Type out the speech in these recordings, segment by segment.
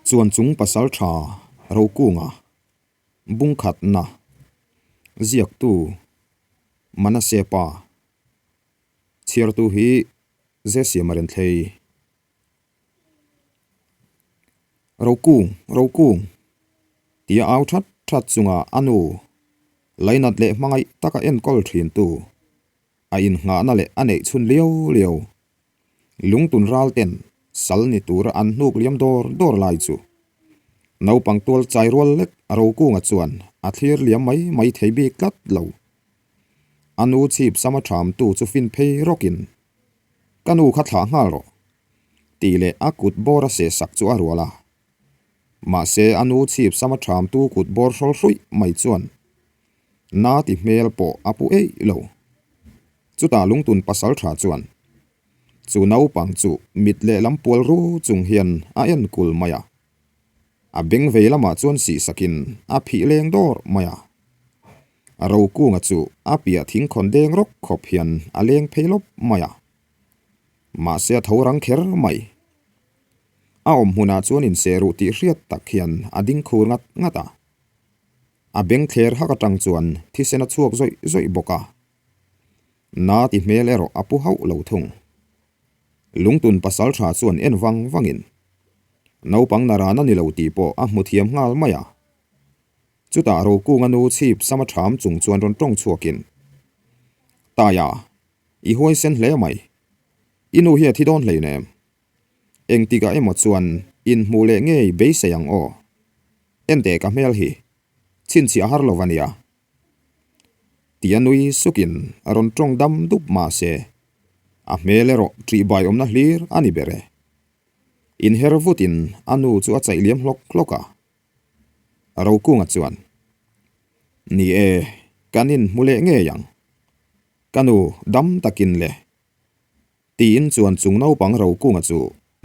Chuan chung pasaltha Rokunga bungkhatna ziaktu Manase pa chhiartu hi Zesiam a rawn thlei. Rokung, Rokung! tia au that that chunga a nu lainat leh hmangaih taka enkawl thintu a innghahna leh a neih chhun liau liau lungtun ral ten sal ni tura an hnuk liam dawr dawr lai chu naupang tual chai rual lek Rokunga chuan a thlir liam mai mai thei bik tlat lo. A nu chhip sama thamtu chu fin phei rawkin, Ka nu kha thlah nghal rawh, tih leh a kut bawr a seh sak chu a rual a. Mahse a nu chhip sama thamtu kut bawr hrawl hruih mai chuan na ti hmel pawh a pu eih lo. Chutah lungtun pasal tha chuan chu naupang chu mit lehlam pual ru chung hian a en kul mai a. A beng vei lamah chuan sih sakin a phih leng dawr mai a. A rokunga chu a piah thingkhawn deng rawk khawp hian a leng phei lawp mai a. Mahse a tho rang kher mai. A awm hmunah chuan inseh ruh tih hriat tak hian a ding khur ngat ngat a. A beng thler hak atang chuan thisen a chhuak zawih zawih bawk a. Na ti hmel erawh a pu hauh lo thung. Lungtun pasal tha chuan en vang vangin naupang naran a ni lo tih pawh a hmu thiam nghal mai a. Chutah Rokunga nu chhip sama ṭham chung chuan rawn ṭawng chhuakin, Taia, i huaisen hle mai. I nu hi a thi dawn hleinem. Engtikah emaw chuan inhmuh leh ngei beisei ang aw. Enteh ka hmel hi, chhinchhiah har lo va nia. Tia nui sukin a rawn ṭawng dam dup mahse, a hmel erawh ṭihbai awmna hlir a ni ber e. Inher vutin a nu chu a chaih liam hlawk hlawk a. Rokunga chuan, Ni e, kan inhmu leh ngei ang. Ka nu dam takin le. Tiin chuan chung naupang Rokunga chu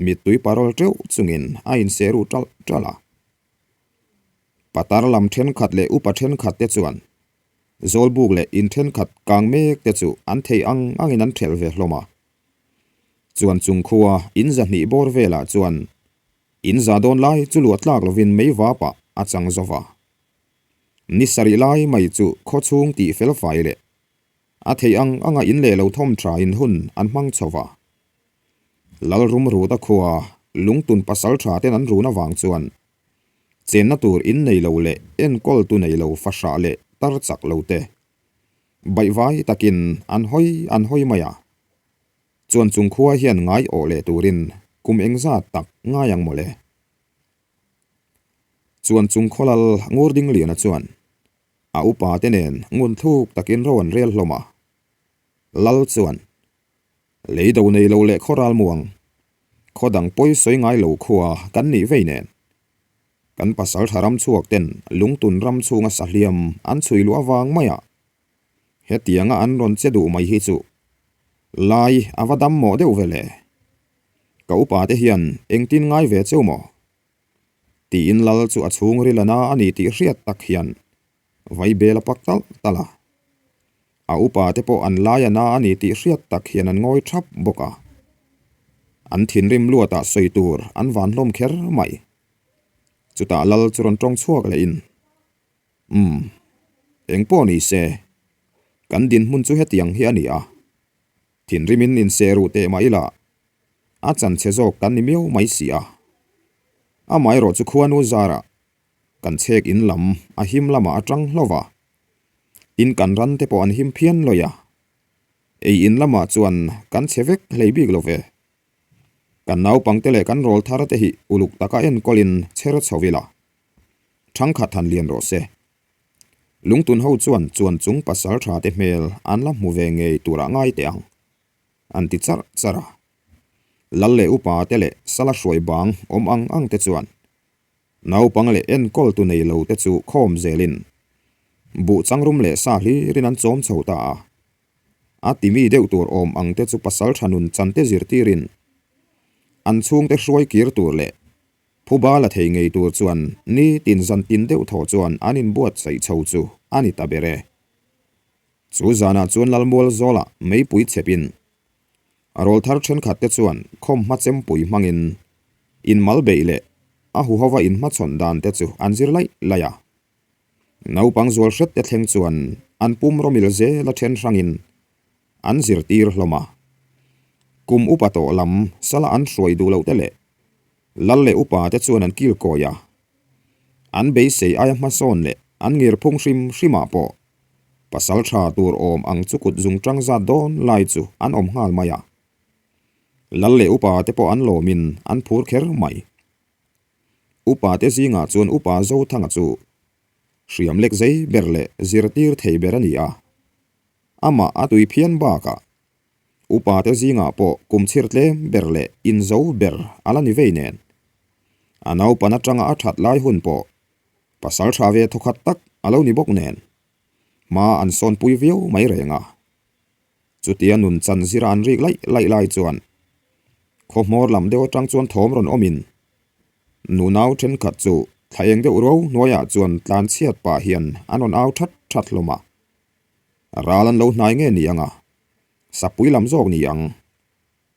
mittui parawl teuh chungin a inseh ruh ṭalh ṭalh a. Patar lam ṭhenkhat leh upa ṭhenkhat te chuan Zawlbuk leh in ṭhenkhat kang mek te chu an theih ang angin an ṭhelh ve hlawm a. Chuan chung khua in zahnih bawr velah chuan In za dawn lai chu luah tlak lovin mei vapah a chang zo va. Ni sarih lai mai chu khaw chhung tih fel fai leh a theih ang anga in leh lo thawm tha in hun an hmang chho va. Lal rum rut a khua lungtun pasal tha ten an run avang chuan chenna tur in nei lo leh enkawl tu nei lo fahrah leh tar chak lo te baihvai takin an hawi an hawi mai a. Chuan chung khua hian ngai awh leh turin kum engzat tak ngai ang mawle. Chuan chung khawlal ngur ding liana chuan a upa te nen ngun thluk takin ro an rel hlawm a. Lal chuan lei do nei lo leh khaw ral muang, khaw dang pawi sawi ngai lo khua kan nih vei nen kan pasal tha ram chhuak ten lungtun ram chhunga sahliam an chhui luah avang mai a. Hetianga an rawn che duh mai hi chu lai a va dam mawh deuh ve le. Ka upa te hian engtin ngai ve cheu maw? Tiin lal chu a chhung rilana a ni tih hriat tak hian vai bel a pak talh talh a. A upa te pawh an lai ana a ni tih hriat tak hian an ngawi thap bawk a. An thinrim luatah sawi tur an van hlawm kher mai. Chutah lal chu rawn tawng chhuak lehin. Umm, eng pawh ni se, kan dinhmun chu hetiang hi a ni a, thinrimin inseh ruh teh mah ila, a chanchhe zawk kan ni miau mai si a. Amaherawh chu khuanu zarah kan chhek in lam a him lamah a tang hlauh va, in kan ran te pawh an him phian lawih a, ei in lamah chuan kan chhe vek hlei bik lo ve. Kan naupangte leh kan rawl thar te hi uluk taka enkawlin chher chho ila. Thangkhat han lian rawh se. Lungtun ho chuan chuan chung pasal tha te hmel an la hmu ve ngei turah ngai teh ang, an ti charh charh a. Lal leh upa te leh sala hruai bang awm ang ang te chuan naupang leh enkawl tu nei lo te chu khawm zelin buh changrum leh sa hlirin an chawm chho ta a. A timi deuh tur awm ang te chu pasal tha nun chan te zirtirin an chhungte hruai kir tur leh Phuba la thei ngei tur chuan ni tin zan tin deuh thaw chuan an inbuatsaih chho chu a ni ta ber e. Chu zanah chuan Lalmual zawlah meipui chhepin a rawl thar thenkhat te chuan khawmhma chempui hmangin inmal beih leh a huhova inhmachhawn dan te chu an zir laih laih a. Naupang zual hret te thleng chuan an pum rawmil zel a then hrangin an zirtir hlawm a. Kum upa tawh lam sala an hruai duh loh te leh lal leh upa te chuan an kil kawi a. An beisei aia hmasawn leh an ngir phung hrim hrimah pawh pasal tha tur awm ang chu kut zung tang zat dawn lai chu an awm nghal mai a. Lal leh upa te pawh an lawmin an phur kher mai. Upa te zingah chuan Upa Zothanga chu hriam lek zei ber leh zirtir thei ber a ni a. Amah a tui phian bakah Upa te zingah pawh kum chhir tlem ber leh inzo ber a la ni vei nen. A naupan atanga a that lai hun pawh pasal tha ve thawkhat tak a lo ni bawk nen hma an sawnpui viau mai reng a. Chutia nun chan zira an rik laih laih lai chuan khaw hmawr lam deuh atang chuan thawm rawn awmin nunau thenkhat chu thla eng deuh ruau hnuaiah chuan tlan chhiat pah hian an rawn au that that hlawm a. Ral an lo hnai nge ni ang a, sapui lam zawk ni ang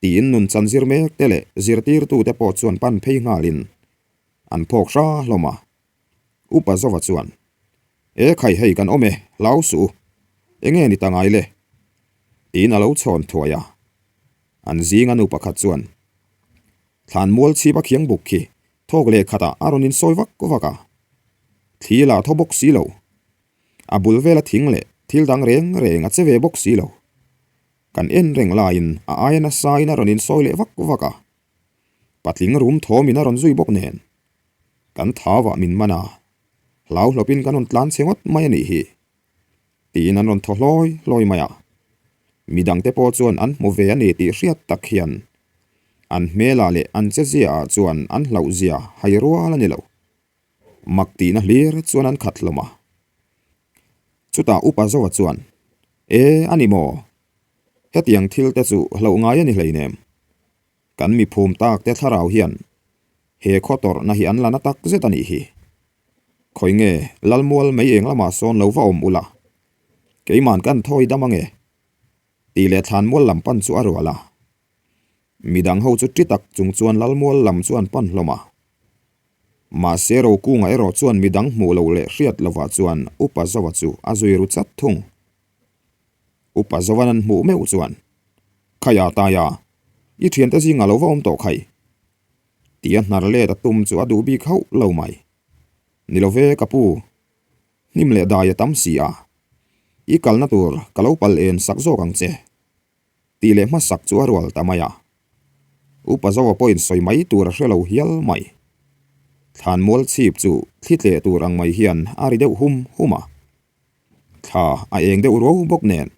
tiin nun chan zir mek te leh zirtirtute pawh chuan pan phei nghalin an phawk hra hlawm a. Upa Zova chuan, E khai hei kan awm e, hlau suh u. Enge ni ta ngai le? Tiin a lo chhawn thuai a. An zinga nu pakhat chuan, Thlan mual chhip a khiang buk khi thawk leh khatah a rawn insawi vak vak a. Thli lah thaw bawk si lo. A bul vela thing leh thil dang reng reng a che ve bawk si lo. Kan en reng laiin a aia nasa in a rawn insawi leh vak vak a. Patling rum thawmin a rawn zui bawk nen. Kan thauah min man a, hlau hlawpin kan rawn tlan chhe ngawt mai a nih hi, tiin an rawn thaw hlawi hlawi mai a. Midangte pawh chuan an hmu ve a ni tih hriat tak hian an hmelah leh an cheziaah chuan an hlauhzia hai rual a ni lo. Mak tihna hlir chuan an khat hlawm a. Chutah Upa Zoa chuan, E, a ni maw? Hetiang thil te chu hlauh ngai a ni hleinem. Kan mi phum tak te thlarau hian he khaw tawrhna hi an la na tak zet a nih hi. Khawi nge Lalmual mei eng lamah sawn lo va awm ula, keiman kan thawi dam ange tih leh thlanmual lam pan chu a rual a. Midang ho chu ṭi tak chung chuan Lalmual lam chu an pan hlawm a. Mahse Rokunga erawh chuan midang hmuh loh leh hriat lovah chuan Upa Zova chu a zui ru chat thung. Upa Zovan an hmuh meuh chuan, Khaia Taia, i thiante zingah lo va awm tawh khai. Tia hnar let a tum chu a duh bik hauh lo mai. Ni lo ve ka pu, hnim leh dai a tam si a, i kalna tur ka lo pal en sak zawk ang che. Tih leh hmasak chu a rual ta mai a. Upa Zoa pawhin sawi mai tur a hre lo hial mai. Thlanmual chhip chu thli tleh tur ang mai hian a ri deuh hum hum a. Thla a eng deuh ruau bawk nen.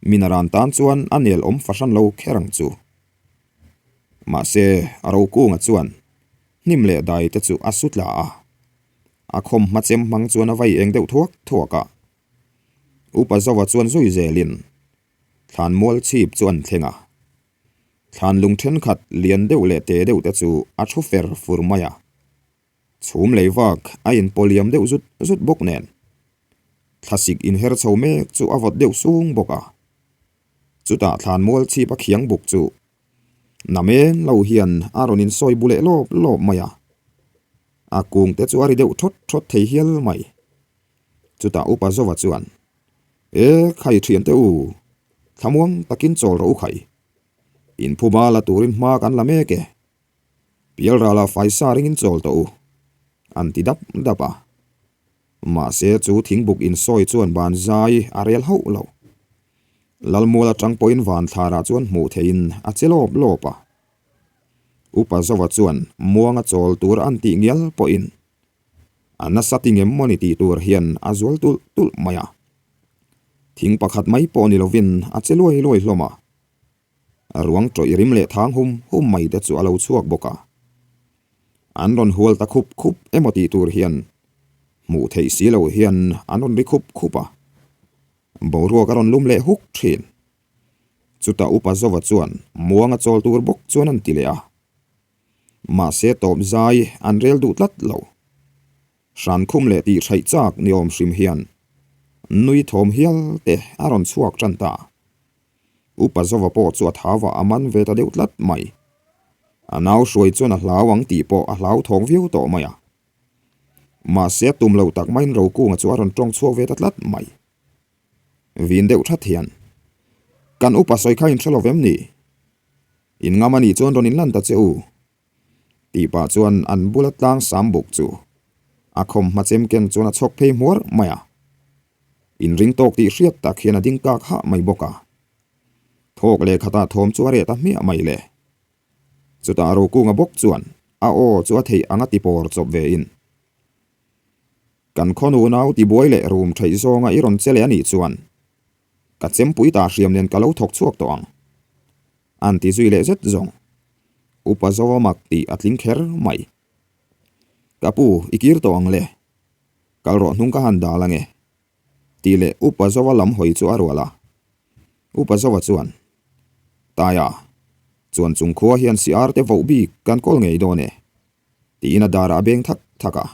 Minaran tan chuan a nel awm fahran lo kher ang chu. Mahse, a Rokunga chuan hnim leh dai te chu a su tla a. A khawm hma chem hmang chuan a vai eng deuh thuak thuak a. Upa Zova chuan zui zelin thlanmual chhip chu an thleng a. Thlan lung thenkhat lian deuh leh te deuh te chu a thu fer fur mai a. Chhum lei vak a inpawliam deuh zut zut bawk nen thlasik inher chho mek chu a vawt deuh sung bawk a. Chutah thlanmual chhip a khiang buk chu namen lo hian a rawn insawi bu leh lawp lawp mai a. A kung te chu a ri deuh thawt thawt thei hial mai. Chutah Upa Zova chuan, E khai thiante u, thlamuang takin chawl rawh u khai. Inphuba la turin hma kan la mek e. Pialrala faisa ringin chawl tawh u, an ti dap dap a. Mahse chu thingbuk insawi chuan ban zai a rel hauh lo. Lalmual atang pawhin vantharah chuan hmuh theihin a che lawp lawp a. Upa Zova chuan muanga chawl tur an tih ngial pawhin a nasa ti ngem mawni tih tur hian a zual tulh tulh mai a. Thing pakhat mai pawh ni lovin a che luai luai hlawm a. A ruang tawih rim leh thang hum hum mai te chu a lo chhuak bawk a. An rawn hual ta khup khup emaw tih tur hian hmuh theih si lo hian an rawn ri khup khup a. Boruak a rawn lum leh huk thin. Chutah Upa Zova chuan muang a chawl tur bawk chuan an ti leh a. Mahse tawp zai an rel duh tlat lo. Hran khum leh tih hraih chak ni awm hrim hian nui thawm hial te a rawn chhuak tan ta. Upa Zova pawh chu a thau ah a man ve ta deuh tlat mai. A nau hruai chuan a hlau ang tih pawh a hlauthawng viau tawh mai a. Mahse a tum lo tak maiin Rokunga chu a rawn tawng chhuak ve ta tlat mai. Vin deuh that hian, Kan upa sawi kha in hre lo vem ni? In ngam a nih chuan rawn inlan ta che u. Tih pah chuan an bula tlang sam buk chu a khawm hma chem ken chuan a chhawk phei hmuar mai a. Inring tawk tih hriat tak hian a ding kak hah mai bawk a. Thawk leh khatah thawm chu a reh ta hmiah mai le. Chutah Rokunga bawk chuan a aw chu a theih anga ti pawr chawp ve in. Kan khaw nunau tibuai leh rum theih zawnga i rawn che leh a nih chuan ka chempui ta hriam nen ka lo thawk chhuak tawh ang. An ti zui leh zet zawng. Upa Zova mak tih a tling kher mai. Ka pu, i kir tawh ang le. Kal rawh hnung ka han dal ange. Tih leh Upa Zova lam hawi chu a rual a. Upa Zova chuan, Taia, chuan chung khua hian siar te voh bik kan kawl ngei dawn e. Tiin a darah a beng thak thak a.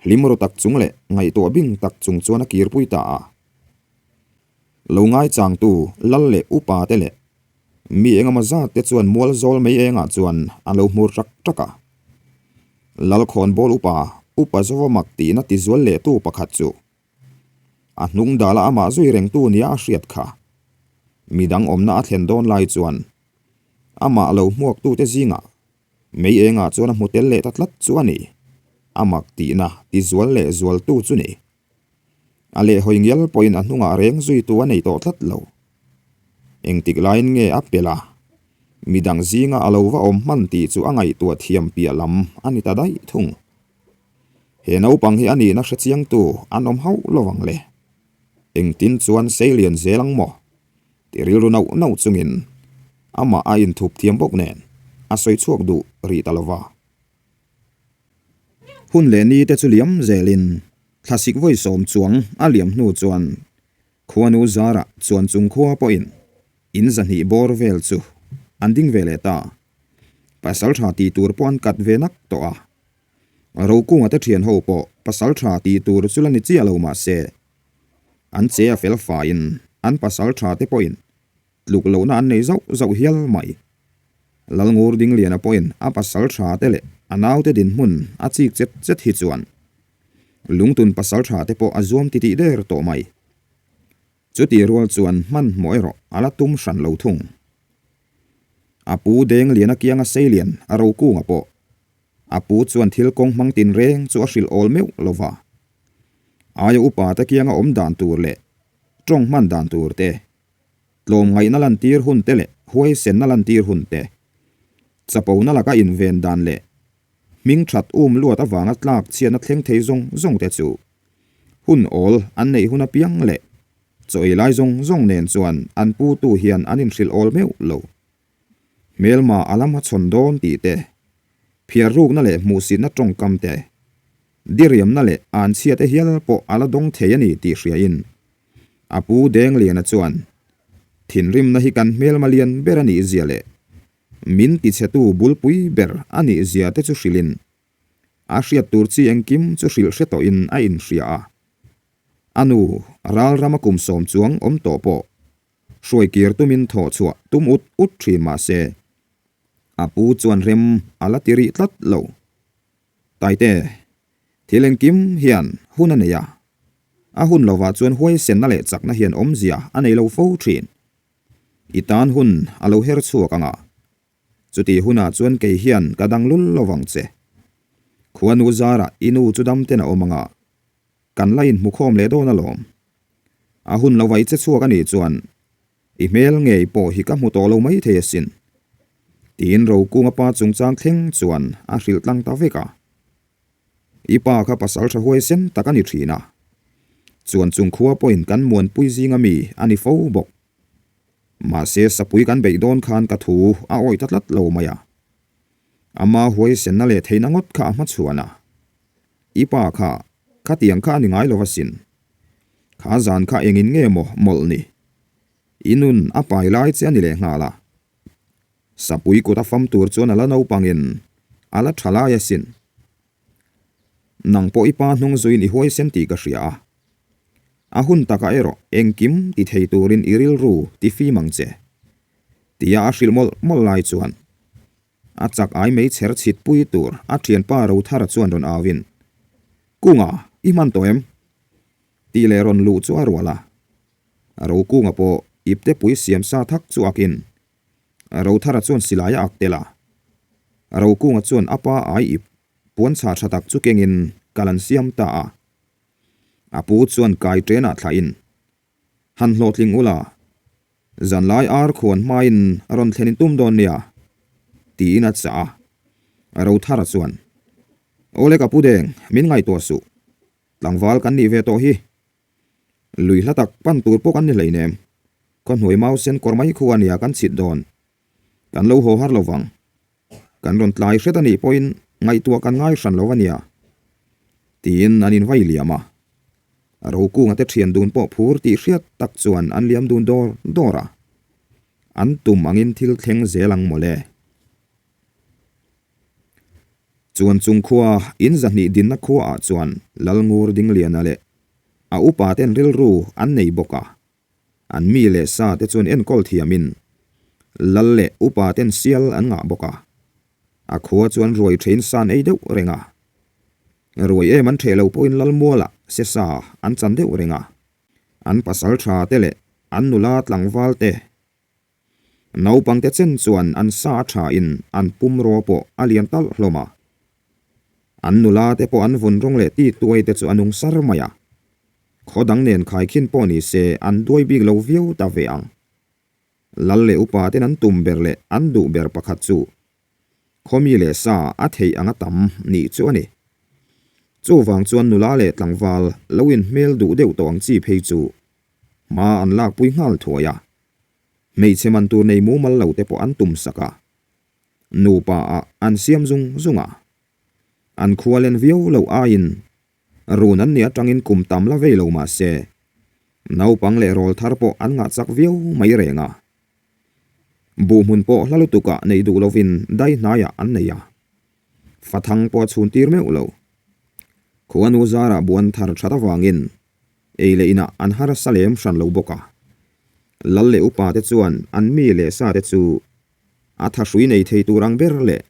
Hlim ru tak chung leh ngaihtuah bing tak chung chuan a kirpui ta a. Lo ngaichangtu lal leh upa te leh mi engemaw zat te chuan mual zawl mai engah chuan an lo hmur ṭak ṭak a. Lal khawnbawl upa, Upa Zova mak tihna tizual lehtu pakhat chu a hnung dala amah zui rengtu nia a hriat kha. Midang awmna a thlen dawn lai chuan amah lo hmuaktute zingah Mei engah chuan a hmu tel leh ta tlat chu a ni. A mak tihna tizual leh zualtu chu ni. A lehhawi ngial pawhin a hnungah reng zuitu a nei tawh tlat lo. Engtik laiin nge a pel a, midang zinga a lo va awm hman tih chu a ngaihtuah thiam piah lam a ni ta daih thung. He naupang hi a nihna hrechiangtu an awm hauh lo ang le. Engtin chuan seilian zel ang maw? Ti rilru nauh nauh chungin amah a inthup thiam bawk nen a sawi chhuak duh rih ta lova. Hun leh ni te chu liam zelin thlasik vawi sawm chuang a liam hnu chuan khuanu zarah chuan chung khua pawhin in zahnih bawr vel chu an ding ve leh ta. Pasal tha tih tur pawh an kat ve nak tawh a. Rokunga te thian ho pawh pasal tha tih tur chu la ni chiah lo mah se An che a fel faiin an pasal tha te pawhin tluk lohna an nei zauh zauh hial mai. Lalngur Dingliana pawhin a pasal tha te leh a naute dinhmun a chik chet chet hi chuan Lungtun pasal tha te pawh a zuam titih der tawh mai. Chutih rual chuan hmanhmawh erawh a la tum hran lo thung. A pu Dengliana kianga Seilian a Rokunga pawh a pu chuan thil kawng hmang tinreng chu a hrilh awl meuh lova. Aia upa te kianga awm dan tur leh tawng hman dan tur te, tlawmngaihna lantir hun te leh huaisenna lantir hun te, chapona laka inven dan leh hming that um luat avanga tlak chhiatna thleng thei zawng zawng te chu hun awl an neih hun apiang leh chaw ei lai zawng zawng nen chuan an putu hian an inhrilh awl meuh lo. Hmelma a lam hachhawn dawn tih te, phiar rukna leh hmuhsitna tawngkam te, Diriamna leh anchhia te hial pawh a la dawng thei a ni tih hriain a pu Dengliana chuan, Thinrimna hi kan hmelma lian ber a nih zia leh min tichhetu bulpui ber a nih zia te chu hrilhin a hriat tur chi engkim chu hrilh hre tawhin a inhria a. A nu ralrama kum sawm chuang awm tawh pawh hruaikir tumin thawh chhuah tum ut ut thin mah se a pu chuan rem a la ti rih tlat lo. Taite, thil engkim hian hun a nei a, a hun lovah chuan huaisenna leh chakna hian awmzia a nei lo fo thin. I tan hun a lo her chhuak ang a, chutih hunah chuan kei hian ka dang lul lovang che. Khuanu zarah i nu chu dam ten a awm ang a, kan la inhmukhawm leh dawn alawm. A hun lovah i che chhuak a nih chuan I hmel ngei pawh hi ka hmu tawh lo mai thei asin. Tiin Rokunga pa chungchang thleng chuan a hrilh tlang ta vek a. I pa kha pasal tha huaisen tak a ni thin a. Chuan chung khua pawhin kan muanpui zinga mi a ni fo bawk. Mahse sapui kan beih dawn khan ka thu a awih ta tlat lo mai a. Ama huaisenna leh theihna ngawt kha a hmachhuan a. I pa kha khatiang kha a ni ngai lo asin. Kha zan kha engin nge maw mawlh ni? I nun a pai lai che a ni leh nghal a. Sapui kut a fam tur chuan a la naupangin a la tha lai asin. Nang pawh i pa hnung zuiin i huaisen tih ka hria a. A hun takah erawh engkim ti thei turin i rilru ti fim ang che. Tia a hrilh mawlh mawlh lai chuan. A chak ai mei chher chhit pui tur a thianpa Rothara chuan rawn au in, Kunga, i hman tawh em? Tih leh rawn luh chu a rual a. Rokunga pawh ipte pui siam sa thak chu ak in, Rothara chuan silai a ak tel a. Rokunga chuan a pa ai ip puan chha tha tak chu kengin kal an siam ta a. A pu chuan kai ṭenah thlah in, Han hlawhtling ula, zanlai ar khuan hmain rawn thlen in tum dawn nia, tiin a chah a. Rothara chuan, Awle ka pu deng, min ngaihtuah suh. Tlangval kan nih ve tawh hi. Lui hla tak pan tur pawh kan ni hleinem. Khawhnuai mau sen kawr mai khu a nia kan chhit dawn. Kan lo haw har lo vang. Kan rawn tlai hret a nih pawhin ngaihtuah kan ngai hran lo a nia. Tiin an invai liam a. Rokunga te thian dun pawh phur tih hriat tak chuan an liam dun dawr dawr a. An tum angin thil thleng zel ang mawle. Chuan chung khua in zahnih dinna khuaah chuan Lalngur Dingliana leh a upa ten rilru an nei bawk a. An mi leh sa te chuan enkawl thiamin lal leh upa ten sial an ngah bawk a. A khua chuan ruai thein san ei deuh reng a. Ruai em an theh lo pawhin lal mualah se sa an chan deuh reng a. An pasal tha te leh an nula tlangval te Naupangte chen chuan an sa a thain an pumraw pawh a lian talh hlawm a. An nula te pawh an vun rawng leh ti tuai te chu a nung sar mai a. Khaw dang nen khaikhin pawh ni se an duai bik lo viau ta ve ang. Lal leh upa ten an tum ber leh an duh ber pakhat chu khawmi leh sa a theih anga tam nih chu a ni. Chuvang chuan nula leh tlangval lo inhmel duh deuh tawh ang chi phei chu hma an lakpui nghal thuai a. Hmeichhe man tur nei mumal lo te pawh an tum sak a, nupa ah an siam zung zung a. An khua len viau loh aiin run an nih atangin kum tam la vei lo mah se, naupang leh rawl thar pawh an ngah chak viau mai reng a. Buhhmun pawh hla lutukah nei duh lovin dai hnaiah an nei a, fathang pawh a chhun tir meuh lo. Khuanu zarah buan thar that avangin Ei leh inah an harsa lem hran lo bawk a. Lal leh upa te chuan an mi leh sa te chu a thahrui nei thei tur ang ber leh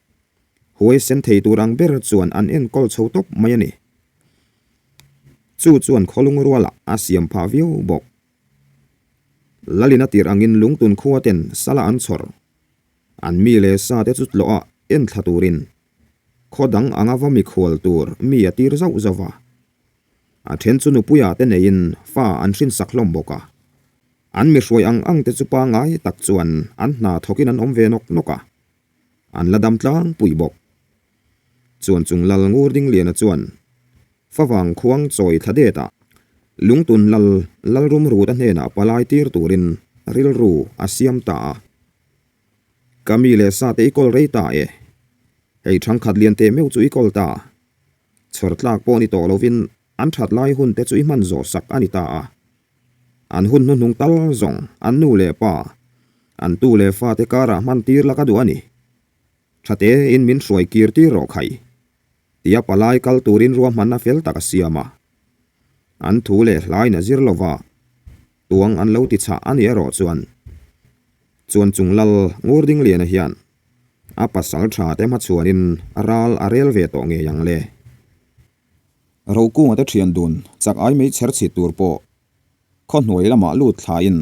huaisen thei tur ang ber chuan an enkawl chho tawp mai a ni. Chu chuan khawlung rualah a siam phah viau bawk. Lalin a tirh angin lungtun khua ten sala an chhawr. An mi leh sa te chu tlawh a enthla turin khaw dang anga va mikhual tur mi a tir zauh zauh va. A then chu nupuia te neiin fa an hrinsak hlawm bawk a. An mihruai ang ang te chu pangai tak chuan an hna thawkin an awm ve nawk nawk a. An la dam tlangpui bawk. Chuan chung lal ngur Dingliana chuan favang khuang chawi thla det a, lungtun lal Lalrum Ruta hnenah palai tir turin rilru a siam ta a. Ka mi leh sa te i kawl rei ta e. Hei thangkhat lian teh meuh chu i kawl ta. Chhawr tlak pawh ni tawh lovin an that lai hun te chu i hman zawh sak a ni ta a. An hun hnuhnung tal zawng an nu leh pa, an tu leh fa te karah hman tir la ka duh a ni. Tha tein min hruai kir tir rawh khai. Tia palai kal turin ruahmanna fel tak a siam a. An thu leh hlain a zir lova, tuang an lo ti chhah a ni erawh chuan chuan chung lal Ngurdingliana hian A pasal tha te hmachhuanin ral a rel ve tawh ngei ang le. Rokunga te thian dun chak ai mei chher chhit tur pawh khaw hnuai lamah lut thlain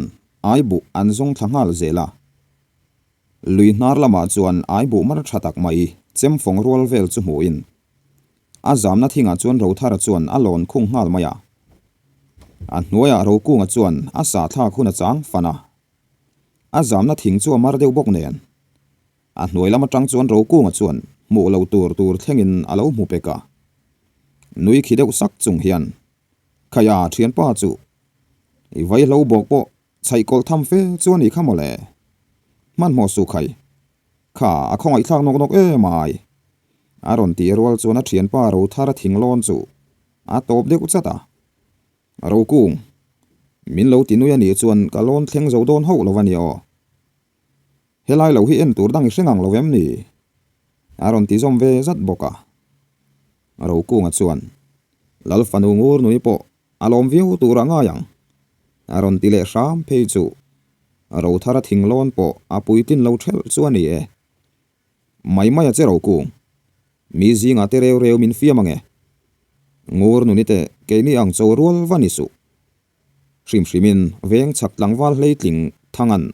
ai buh an zawng thla nghal zel a. Lui hnar lamah chuan ai buh mar tha tak mai chem fawng rual vel chu hmuhin a zamna thingah chuan Rothara chuan a lawn khung nghal mai a. A hnuaiah Rokunga chuan a sahthlak hun a chang fan a. A zamna thing chu a mar deuh bawk nen. A hnuai lam atang chuan Rokunga chuan hmuh lo tur tur thlengin a lo hmu pek a. Nui khi deuh sak chung hian, Khaia thianpa chu, i vaihlo bawk pawh chhaih kawlh tham fe chu a nih kha mawle. Hmanhmawh suh khai. Kha a khawngaihthlak nawk nawk em ai. A rawn tih rual chuan a thianpa Rothara thinglawn chu a tawp deuh chat a. Rokung, min lo ti nui a nih chuan ka lawn thleng zo dawn hauh lo a nia aw. Helai lo hi en tur dang i hre ngang lo em ni? A rawn ti zawm ve zat bawk a. Rokunga chuan, Lal fanu ngur nui pawh a lawm viau tur a ngai ang. A rawn ti leh hram phei chu Rothara thinglawn pawh a puitlin lo thelh chu a ni e. Mai mai a che Rokung, mi zingah te reu reu min fiam ange. Ngur nuni te keini ang cho rual va ni suh. Hrim hrimin veng chhak tlangval hleitling Thangan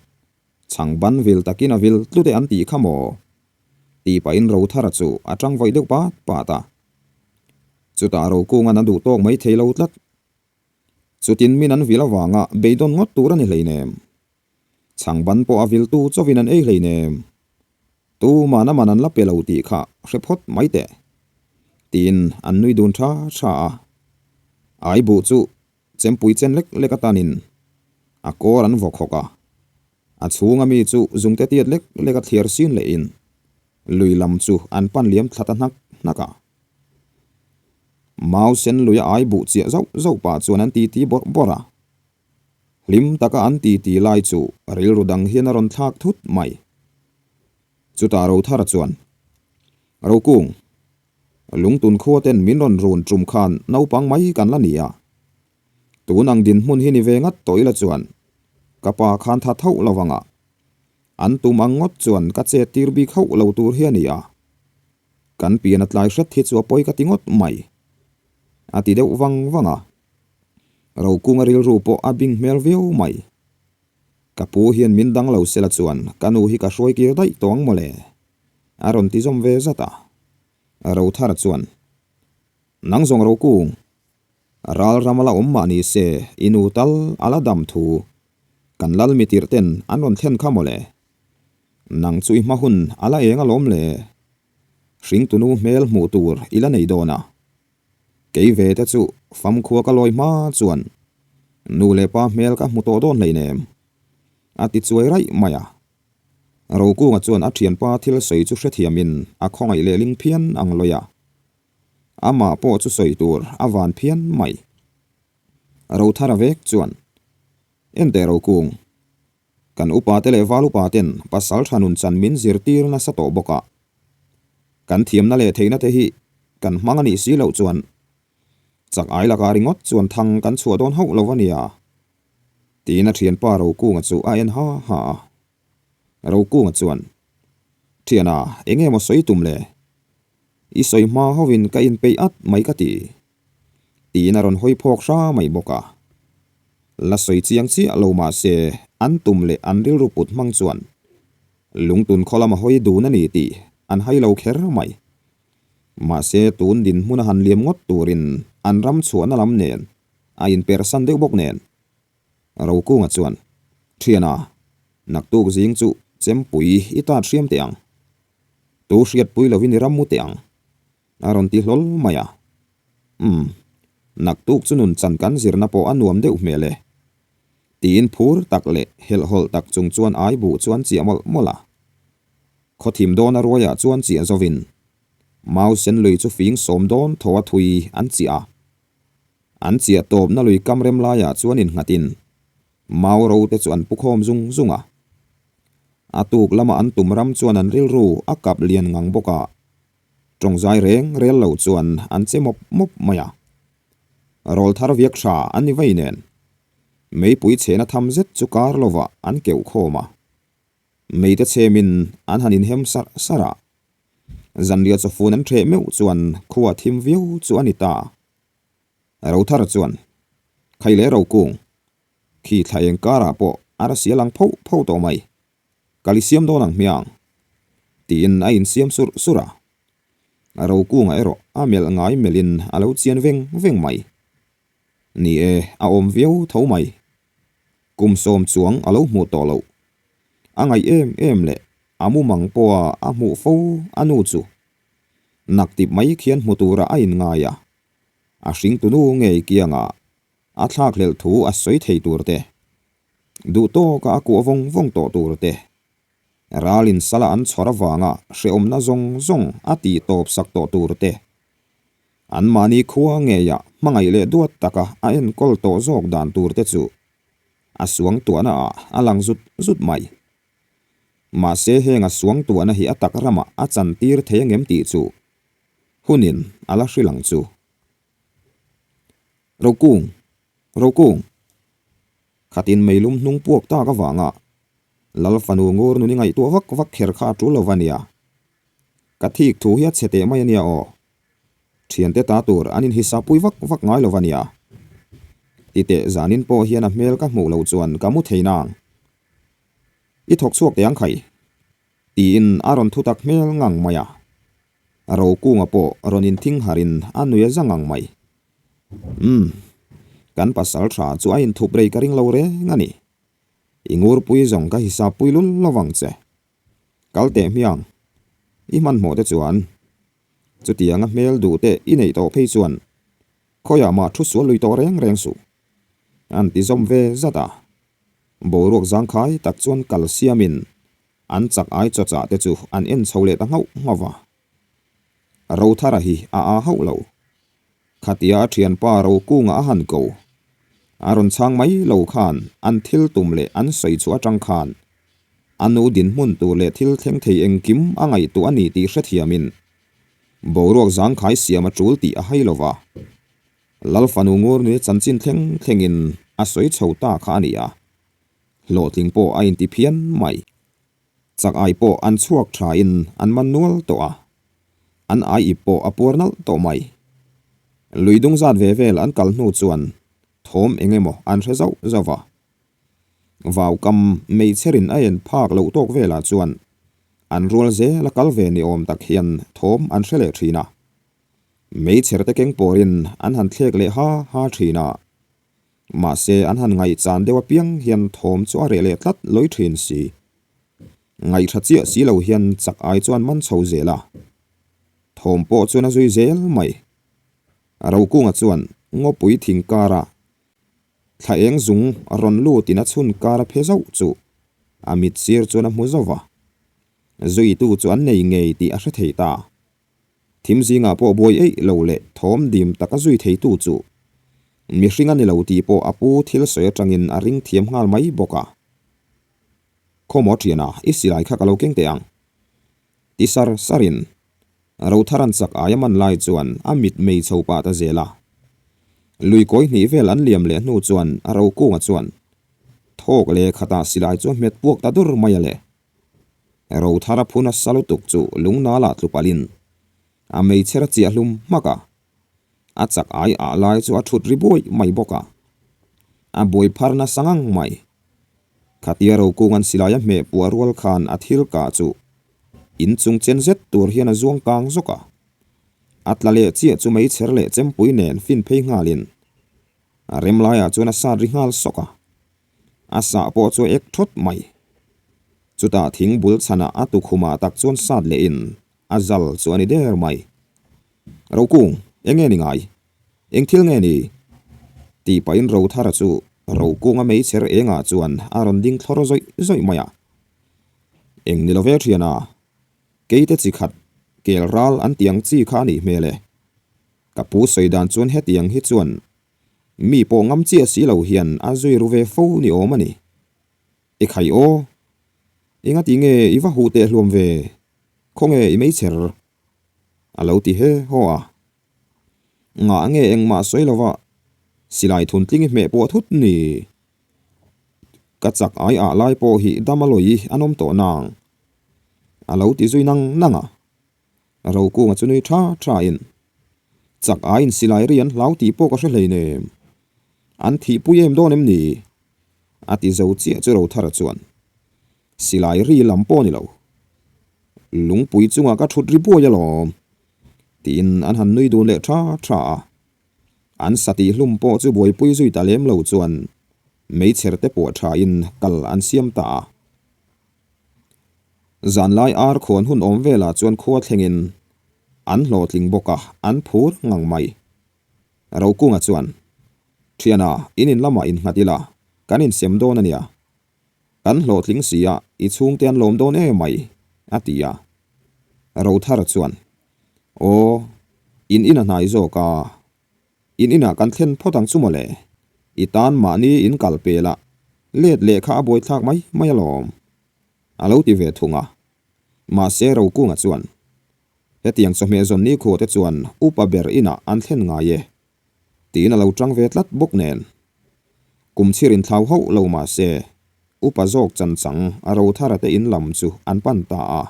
chhang ban vil takin a vil tlute an tih kha maw? Tih pahin Rothara chu a tang vawi deuh pat pat a. Chutah Rokungan a duh tawk mai thei lo tlat. Chutin min an vil avanga beidawn ngawt tur a ni hleinem. Chhang ban pawh a viltu chawin an ei hleinem. Tuman a man an la pe lo tih kha hre phawt mai teh. Tiin an nui dun tha tha a. Ai buh chu chempui chen lek lek atanin a kawr an vaw khawk a. A chhunga mi chu zungte tiat lek lek a thliar sin lehin lui lam chu an pan liam thla ta hnak hnak a. Mau sen luia ai buh chiah zauh zauh pah chuan an titi bawrh bawrh a. Hlim taka an titi lai chu rilru dang hian a rawn thlak thut mai. Chutah Rothara chuan, Rokung, lungtun khua ten min rawn run tum khan naupang mai kan la ni a. Tun ang dinhmun hi ni ve ngat tawh ila chuan ka pa khan tha thauh lo vang a. An tum ang ngawt chuan ka chet tir bik hauh lo tur hi a ni a. Kan pian a tlai hret hi chu a pawi ka ti ngawt mai. A ti deuh vang vang a. Rokunga rilru pawh a bing hmel viau mai. Ka pu hian min dang lo sela chuan ka nu hi ka hruai kir daih tawh ang mawle. A rawn ti zawm ve zat a. Rothara chuan, Nang zawng Rokung, ral ram a la awm mah ni se i nu tal a la dam thu kan lal mi tirh ten an rawn thlen kha mawle. Nang chu i hma hun a la eng alawm le. Hringtunu hmel hmuh tur i la nei dawn a. Kei ve te chu famkhua ka lawi hma chuan nu leh pa hmel ka hmu tawh dawn hleinem. A ti chuai raih mai a. Rokunga chuan a thianpa thil sawi chu hrethiamin a khawngaih lehling phian ang lawi a. Amah pawh chu sawi tur a van phian mai. Rothara vek chuan, Enteh Rokung, Kan upate leh val upaten pasal tha nun chan min zirtir nasa tawh bawk a. Kan thiamna leh theihna te hi kan hmang a nih si loh chuan chak ai lakah ringawt chuan thang kan chhuah dawn hauh lo a nia, tiin a thianpa Rokunga chu a en ha ha a. Rokunga chuan, Thiana, eng emaw sawi tum le? I sawi hma hovin ka inpeih at mai ka ti. Tiin a rawn hawi phawk hra mai bawk a. La sawi chiang chiah lo mah se an tum leh an rilru put hmang chuan lungtun khaw lama hawi dun a ni tih an hai lo kher mai. Mahse tun dinhmun a han liam ngawt turin an ram chhuahna lam nen a inperhsan deuh bawk nen Rokunga chuan, Thiana, naktuk zing chu chempui i tat hriam teh ang. Tu hriatpui lovin i ram mu teh ang. A rawn ti hlawl mai a. Umm, naktuk chu nun chan kan zirna pawh a nuam deuh hmel e. Tiin phur tak leh helhhawlh tak chung chuan ai buh chu an chiah mawlh mawlh a. Khawthim dawna ruaiah chuan chiah zovin mau sen lui chu fing sawm dawn tho a thui an chiah a. An chiah tawpna lui kam rem laiah chuan innghatin mau ro te chu an pu khawm zung zung a. A tuk lama an tum ram chuan an rilru a kap lian ngang bawk a. Tawngzai reng rel lo chuan an che mawp mawp mai a. Rawl thar viak tha an ni vei nen. Meipui chhehna tham zet chu kar lovah an keuh khawm a. Meite chhemin an han inhem sarh sarh a. Zanriah chawfun an ṭheh meuh chuan khua thim viau chu a ni ta. Rothar chuan, Khai leh Rokung, khi thla eng karah pawh a ra sial ang phoh phoh tawh mai. Kal i siam dawn ang hmiang? Tiin a insiam surh surh a. A Rokunga erawh a melh ngai melhin a lo chian veng veng mai. Ni e, a awm viau tho mai. Kum sawm chuang a lo hmuh tawh loh. A ngaih em em leh a mumang pawha a hmuh fo a nu chu. Naktip mai khian hmu tura a inngai a. A hringtunu ngei kianga a thlakhlelh thu a sawi thei tur te. Duh tawka a kuah vawng vawng tawh tur te, ralin sala an chhawr avanga hrehawmna zawng zawng a tih tawp sak tawh tur te, anmahni khua ngeia hmangaih leh duat taka a enkawl tawh zawk dan tur te chu a suangtuahna ah a lang zut zut mai. Mahse heng a suangtuahna hi a tak ramah a chantir thei angem tih chu hunin a la hrilh ang chu. Rokung! Rokung! Khatin meilum hnung puak tak avanga Lal fanu ngur nun i ngaihtuah vak vak kher kha a tul lo va nia. Ka thik thu hi a chhe teh mai a nia aw. Thiante ta tur an inhisap pui vak vak ngai lo va nia. Titeh zanin pawh hian a hmel ka hmuh loh chuan ka mu thei nang. I thawk chhuak teh ang khai. Tiin a rawn thu tak hmel ngang mai a. Rokunga pawh rawn inthing harin a nui a za ngang mai. Umm. Kan pasal tha chu a inthup rei ka ring lo reng a ni. I ngurpui zawng ka hisap pui lul lo vang che. Kal teh hmiang. I hmanhmawh te chuan chutianga hmel duh te i neih tawh phei chuan khawiah mah thu sual lui tawh reng reng suh. An ti zawm ve zat a. Boruak zangkhai tak chuan kal siamin an chak ai chawchah te chu an en chho leh ta nghauh nghauh va. Rothara hi a aa hauh lo. Khatia a thianpa Rokunga a han ko. A rawn chhang mai lo khan an thil tum leh an sawi chhuah atang khan a nu dinhmun tur leh thil thleng thei engkim a ngaihtuah a ni tih hrethiamin boruak zangkhai siam a tul tih a hai lo va. Lal fanu Ngurnui chanchin thleng thlengin a sawi chho ta kha a ni a, hlawhtling pawh a inti phian mai. Chak ai pawh an chhuak tha in an man nual tawh a, an ai ip pawh a puar nalh tawh mai. Lui dung zat ve vel an kal hnu chuan thawm eng emaw an hre zauh zauh va. Vau kam meichher in a en phak loh tawk velah chuan an rual zel a kal ve ni awm tak hian thawm an hre leh thin a. Meichher te keng pawrin an han thlek leh ha ha thin a. Mahse, an han ngaihchan deuh apiang hian thawm chu a reh leh tlat lawi thin si. Ngaihṭha chiah si lo hian chak ai chuan man chho zel a. Thawm pawh chuan a zui zel mai. Rokunga chuan ngawpui thing kara thla eng zung rawn lutin a chhun kar a phe zauh chu a mit sir chuan a hmu zauh va. Zuitu chu an nei ngei tih a hre thei ta. Thim zingah pawh buai eih lo leh thawm dim taka zui theitu chu mihring a ni lo tih pawh a pu thil sawi atangin a ring thiam nghal mai bawk a. Khawmaw thiana, i silai kha ka lo keng teh ang. Ti sar sarin Rotharan chak aia man lai chuan a mit mei chho pah ta zel a. Lui kawi hnih vel an liam leh hnu chuan Rokunga chuan thawk leh khatah silai chu a hmet puak ta dur mai a le. Rothara phun a sa lutuk chu lungnal ah tlu palhin a meichher a chiah hlum hmak a, a chak ai ah lai chu a thut ri buai mai bawk a, a buai phar nasa ngang mai. Khatia Rokung an silai a hmeh puah rual khan a thil kah chu in chung chen zet tur hian a zuang kang zawk a, a tla leh chiah chu meichher leh chempui nen fin phei nghalin a rem laiah chuan a sat ri nghal sawk a. A sah pawh chu a ek thawt mai. Chutah thing bul chhanah a tukhumah tak chuan sat lehin a zal chu a ni der mai. Rokung, eng nge ni ngai? Eng thil nge ni? Tih pahin Rothara chu Rokunga meichher engah chuan a rawn ding thlawr zawih zawih mai a. Eng ni lo ve thiana, keite chi khat kel ral an tih ang chi kha a nih hmel e. Ka pu sawi dan chuan hetiang hi chuan Mi pawh ngam chiah si lo hian a zui ru ve fo ni awm a ni. I khai aw. Enga ti nge i va huh teh hluam ve? Khawnge i meichher? A lo ti he haw a. Ngah nge engmah sawi lova silai thuntling i hmeh pawh thut ni? Ka chak ai ah lai pawh hi dam a lawi an awm tawh nang. A lo ti zui nang nang a. Rokunga chu nui tha tha in, Chak aiin silai ri an hlau tih pawh ka hre hleinem. An thihpui em dawn em ni? A ti zo chiah chu Rothara chuan, Silai ri lam pawh ni lo. Lungpui chungah ka thut ri buai alawm. Tiin an han nui dun leh tha tha a. An satih hlum pawh chu buaipui zui ta lem lo chuan meichher te puah tha in kal an siam ta a. Zanlai ar khuan hun awm velah chuan khua thlengin an hlawhtling bawk a, an phur ngang mai. Rokunga chuan, Thiana, in in lamah innghat ila, kan insem dawn a nia. Kan hlawhtling si a, i chhungte an lawm dawn em mai, a ti a. Rothara chuan, Aw, in in a hnai zawk a, In inah kan thlen phawt ang chu mawle. I tan mahni in kal pel a, let leh kha a buaithlak mai mai alawm. A lo ti ve thung a. Mahse Rokunga chuan, Hetiang chawhmeh zawn nikhua te chuan upa ber inah an thlen ngai e. Tiin a lo tang ve tlat bawk nen. Kum chhir inthlau hauh lo mahse upa zawk chanchang a Rothara te in lam chu an pan ta a.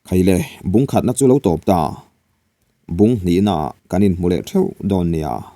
Khaile, bung khatna chu lo tawp ta. Bung hnihnaah kan inhmu leh theuh dawn nia.